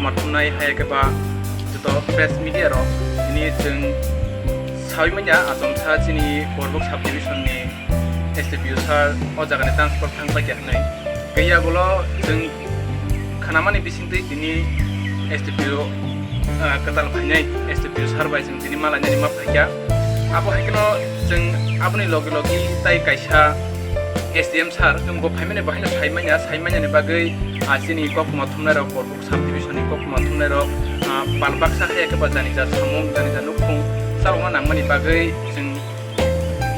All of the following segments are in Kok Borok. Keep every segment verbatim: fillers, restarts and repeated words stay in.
Mathumnai hai khe ba joto press media rok tini chwng sawi manya achomsa chini Korbuk subdivision ni S D P O sir o jaga ni transfer thang pai khe hwnwi. Kaya gulo chwng khanamani bisingtwi tini S D P O, ah, kwtal phainai S D P O sir bai chwng tini malainani ma phaikha. Abo hai kheno chwng aboni logi logi tai kaisa S D M sir chwng bo phaimani bo haino sai manya, sai manyani bagwi, ah, chini kokma thumnai rok Korbuk subdivision ni kokma thumnai rok, ah, pal baksa hai khe ba jani ja samung, jani ja nukhung chalokna nangmani bagwi chwng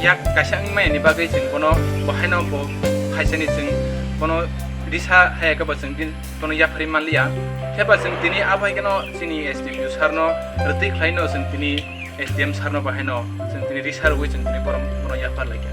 yak kaisa wngmani bagwi chwng bono bo haino bo phaisani chwng bono risa hai khe ba chwng din bono yapharwi manliya. Khe ba chwng tini abo hai kheno chini S D P O sir no rwtwi khlai no chwng tini S D M sir no bo haino chwng tini risa rwui chwng tini borom bono yaphar laikha.